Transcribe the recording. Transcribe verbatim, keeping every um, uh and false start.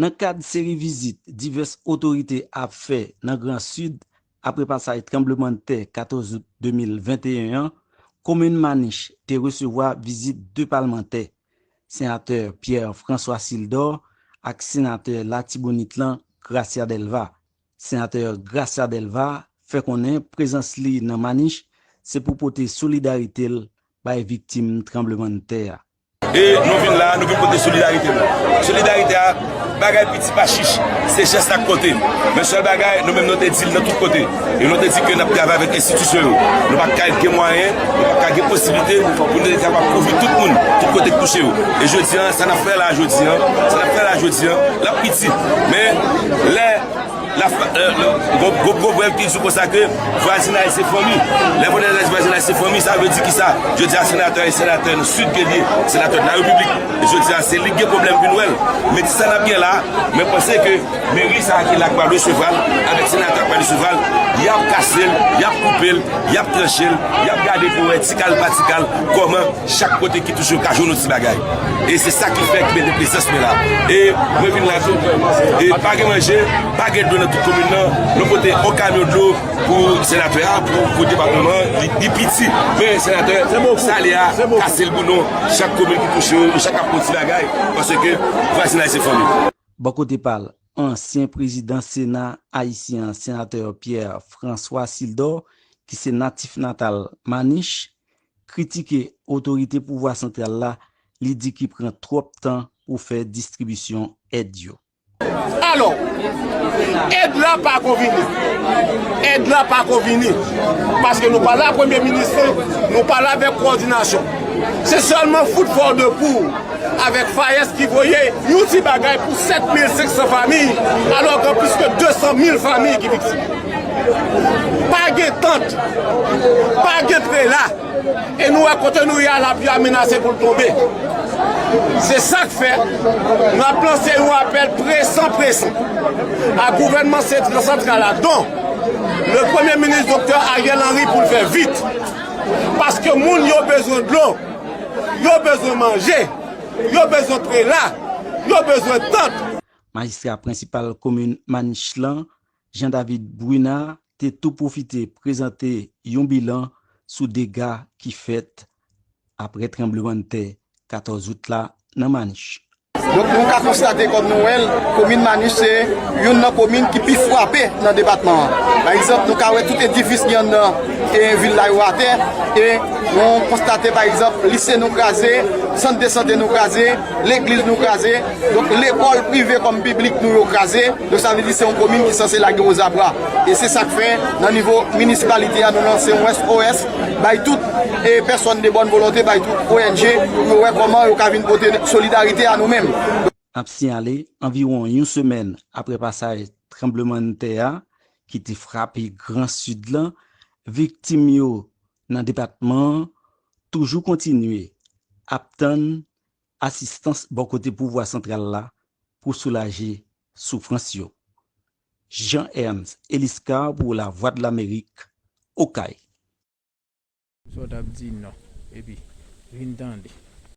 Nan kad seri vizit divès otorite ap fè nan Gran Sid apre pasaj tranblemanntè katòz out de mil venteyen an, komin Manich te resevwa vizit de palmantè, senatè Pierre François Sildor ak senatè Latibonit lan, Gracia Delva. Senatè Gracia Delva fè konnen prezans li nan Manich se pou pote solidarite l bay viktim tranblemanntè a. E nou vin la, nou vin pote solidarite nou. Solidarite a, bagay piti pa chich, se jès la k konte. Men sèl bagay, nou menm nou te di l nan tout kote. E nou te di ke n ap travay avèk enstitisyon yo. Nou pa ka gen mwayen, nou pa ka gen posiblite pou nou te kapab kouvri tout moun, tout kote k touche yo. E jodi an, sa n ap fè la jodi an, sa n ap fè la jodi an, l ap piti. Men, lè la, euh, le, gwo, gwo pwovèb ki di konsa ke vwazinaj se fanmi. Lè vwazinaj, vwazinaj se fanmi, sa vle di ki sa? Jodi a, senatè e senatè nan Sid ke l ye, senatè de la Repiblik. E jodi a, se li ki gen pwoblèm pou nou wè l. Men ti sa n ap gen la, mwen panse ke meri sa a ki la k pral resevwa l, avèk senatè k pral resevwa l, y ap kase l, y ap koupe l, y ap tranche l, y ap gade pou wè ti kal pa ti kal, kòman chak kote ki touche yo ka jwenn yon ti bagay. E se sa ki fè ki mete prezans mwen la. E mwen vin la tou. E pa gen manje, pa gen dlo nan tout komin nan. Nou pote yon kamyon dlo pou senatè a, pou, pou depatman an, li, li piti. Men senatè, sale a, kase l pou nou. Chak komin ki touche yo, chak ap pran ti bagay, paske vwazinaj se fanmi. Bò kote pa l, ansyen prezidan Sena ayisyen an, senatè Pierre François Sildor, ki se natif natal Manich, kritike otorite pouvwa santral la, li di ki pran twòp tan pou fè distribisyon èd yo. Alò, èd la pa ko vini. Èd la pa ko vini. Paske nou pale a premye minis lan, nou pale avèk kowòdinasyon. Se sèlman fout fò de pou avèk FAES ki voye yon ti bagay pou sèt mil senk san fanmi, alò gen plis ke de san mil fanmi ki viktim. Pa gen tant, pa gen prela. E nou wè kote nou ye a, lapli a menase pou l tonbe. Se sa k fè, n ap lanse yon apèl presan, presan a gouvènman santral la, dont le premye minis doktè Ariel Henry, pou l fè vit. Paske moun yo bezwen dlo, yo bezwen manje, yo bezwen prela, yo bezwen tant. Majistra prensipal komin Manich lan, Jean David Brunard, te tou pwofite prezante yon bilan sou dega ki fèt apre tranblemanntè katòz out la nan Manich. Donk, nou ka konstate kòm nou wè l, komin Manich se youn nan komin ki pi frape nan depatman an. Pa egzanp, nou ka wè tout edifis ki anndan e vil la yo atè, e nou konstate, pa egzanp, lise nou kraze, sant de sante nou kraze, legliz nou kraze, donk lekòl prive kòm piblik nou yo kraze, donk sa vle di se yon komin ki sanse lage ozabra. E se sa k fè, nan nivo minisipalite a, nou lanse yon S O S, bay tout e pèsòn de bòn volonte, bay tout O N G, pou yo wè kòman yo ka vin pote solidarite a nou menm. N ap siyale, anviwon yon semèn apre pasaj tranblemanntè a ki te frape Gran Sid lan, viktim yo nan depatman an toujou kontinye ap tann asistans bò kote pouvwa santral la pou soulaje soufrans yo. Jean Ernst Eliscar pou Lavwadlamerik, Okay. Sa w t ap di non, epi vin tande.